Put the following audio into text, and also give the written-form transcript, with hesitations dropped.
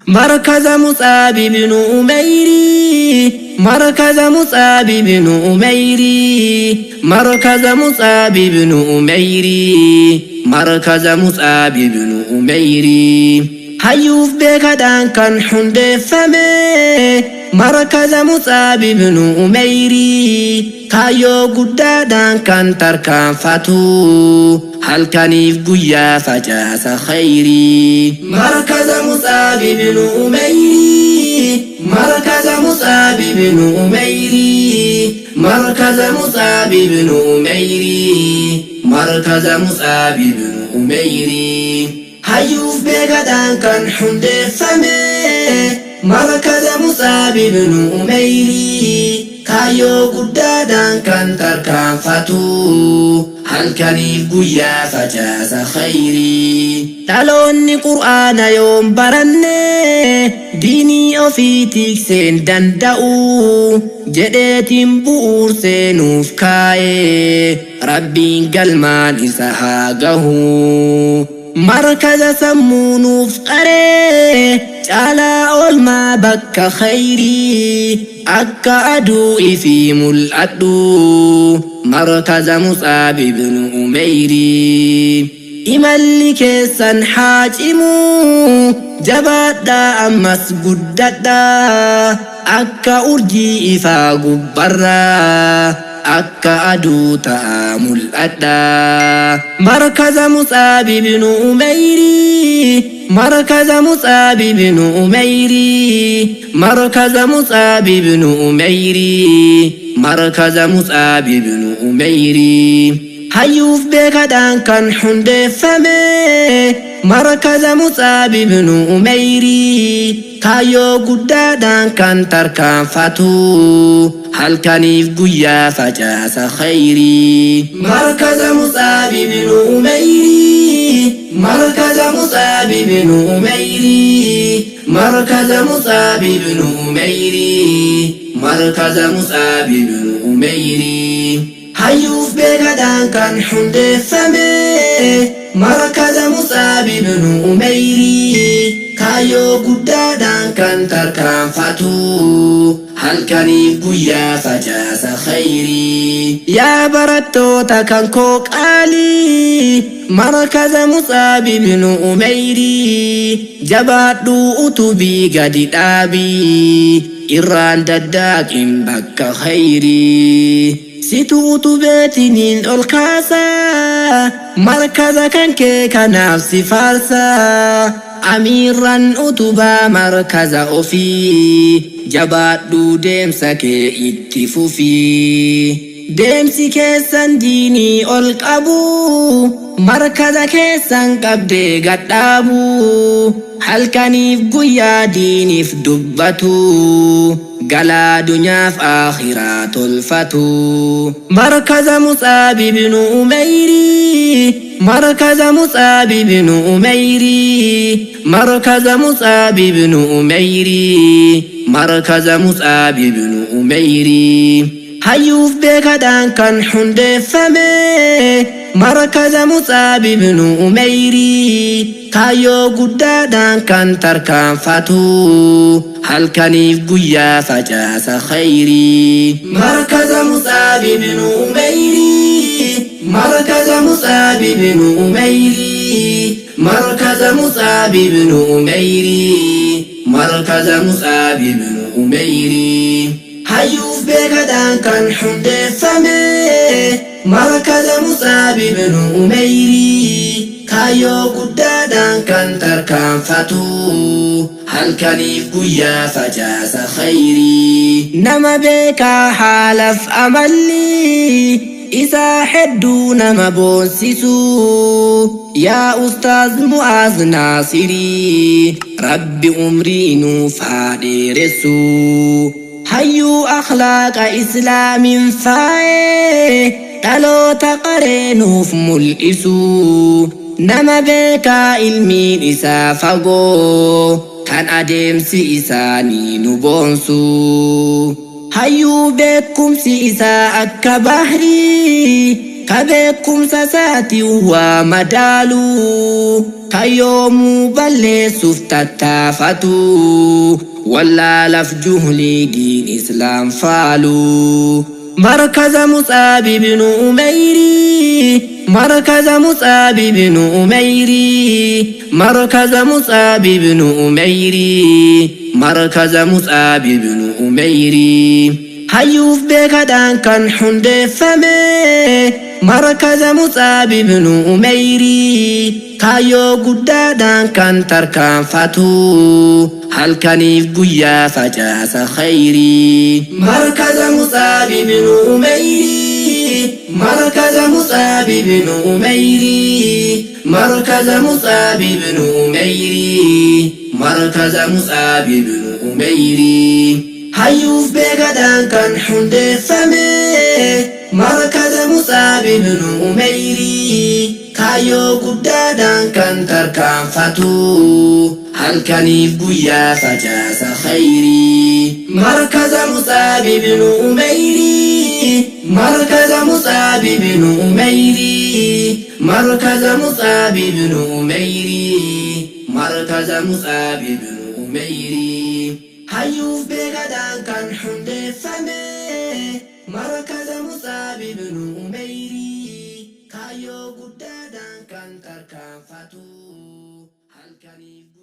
Markaza Mus'ab ibnu Umeyrii Markaza Mus'ab ibnu Umeyrii Markaza Mus'ab ibnu Umeyrii Markaza Mus'ab ibnu Umeyrii Hayyuuf beekadhaan kan hundeeffame Markaza Mus'ab ibnu Umeyrii Kaayyoo guddaadhaan kan tarkaanfatu halkaniif guyyaa facaasa khayrii. Markaza Mus'ab ibnu Umeyrii Markaza Mus'ab ibnu Umeyrii Markaza Mus'ab ibnu Umeyrii Markaza Mus'ab ibnu Umeyrii Hayyuuf beekadhaan kan hundeeffame Markaza Mus'ab ibnu Umeyrii Kaayyoo guddaadhaan kan tarkaanfatu halkaniif guyyaa facaasa khayrii. Dhaloonni Qur'aana yoon baranne diinii ofii tiikseen danda'u jedheetiin bu'uursee nuuf kaa'e Rabbiin galmaan isa haa gahu. Markaza sammuu nuuf qaree caalaa oolmaa bakka khayrii akka aduu ifii mul'adhu Markaza Mus'ab ibnu Umeyrii. Imalli keessan haa cimu jabaadhaa ammas guddadhaa akka urjii ifaa gubbarraa akka aduu ta'aa mul'adhaa. Markaza Mus'ab ibnu Umeyrii Markaza Mus'ab ibnu Umeyrii Markaza Mus'ab ibnu Umeyrii Markaza Mus'ab ibnu Umeyrii Hayyuuf beekadhaan kan hundeeffame Markaza Mus'ab ibnu Umeyrii Kaayyoo guddaadhaan kan tarkaanfatu halkaniif guyyaa facaasa khayrii. Markaza Mus'ab ibnu Umeyrii Markaza Mus'ab ibnu Umeyrii Markaza Mus'ab ibnu Umeyrii Markaza Mus'ab ibnu Umeyrii Hayyuuf beekadhaan kan hundeeffame Markaza Mus'ab ibnu Umeyrii Kaayyoo guddaadhaan kan tarkaanfatu halkaniif guyyaa facaasa khayrii. Yaa barattoota kan koo qaalii Markaza Mus'ab ibnu Umeyrii jabaadhuu utubii gadi dhaabii irraan daddaaqin bakka khayrii. Situ utubeetiniin ol kaasaa markaza kan kee kanaaf si faarsaa amiirran utubaa markaza ofii jabaadhuu deemsa kee itti fufii. Deemsi keessan diinii ol qabu markaza keessan qabdee gadhaabu halkaniif guyyaa diiniif dubbatu galaa dunyaaf aakhiraa tolfatu. Markaza Mus'ab ibnu Umeyrii Markaza Mus'ab ibnu Umeyrii Markaza Mus'ab ibnu Umeyrii Markaza Mus'ab ibnu Umeyrii Hayyuuf beekadhaan kan hundeeffame Markaza Mus'ab ibnu Umeyrii Kaayyoo guddaadhaan kan tarkaanfatu halkaniif guyyaa facaasa khayrii. Markaza Mus'ab ibnu Umeyrii Markaza Mus'ab ibnu Umeyrii Markaza Mus'ab ibnu Umeyrii Markaza Mus'ab ibnu Umeyrii Hayyuuf beekadhaan kan hundeeffame Markaza Mus'ab ibnu Umeyrii Kaayyoo guddaadhaan kan tarkaanfatu halkaniif guyyaa facaasa khayrii. Nama beekaa haalaf amalli isaa hedduu nama boonsisu yaa Ustaaz Mu'aaz Naasirii Rabbi umrii nuuf haa dheeressu. Hayyuu akhlaaqa Islaamin faaye dhaloota qaree nuuf mul'isu nama beekaa ilmiin isaa fagoo kan adeemsi isaanii nu boonsu. Hayyuu beekumsi isaa akka bahrii Ka beekumsa isaatiin waa madaalu, ka yoomuu balleessuuf tattaafatu, wallaalaf juhlii diin islaam faalu. Markaza Mus'ab ibn Umeyrii, Markaza Mus'ab ibn Umeyrii, Markaza Mus'ab ibn Umeyrii, Markaza Mus'ab ibn Umeyrii. Hayyuuf beekadhaan kan hundeeffame, Markaza Mus'ab ibn Umeyrii, kaayyoo guddaadhaan kan tarkaanfatu, halkaniif guyyaa facaasa khayrii. Markaza Mus'ab ibn Umeyrii, Markaza Mus'ab ibn Umeyrii, Markaza Mus'ab ibn Umeyrii, Markaza Mus'ab ibn Umeyrii. Hayyuuf beekadhaan kan hundeeffame, Markaza Mus'ab ibn Umeyrii, kaayyoo guddaadhaan kan tarkaanfatu, halkaniif guyyaa facaasa khayrii. Markaza Mus'ab ibn Umeyrii, Markaza Mus'ab ibn Umeyrii, Markaza Mus'ab ibn Umeyrii, Markaza Mus'ab ibn Umeyrii. Hayyuuf beekadhaan kan hundeeffame, Markaza Mus'ab ibn Umeyrii, kaayyoo guddaadhaan kan tarkaanfatu, halkaniif.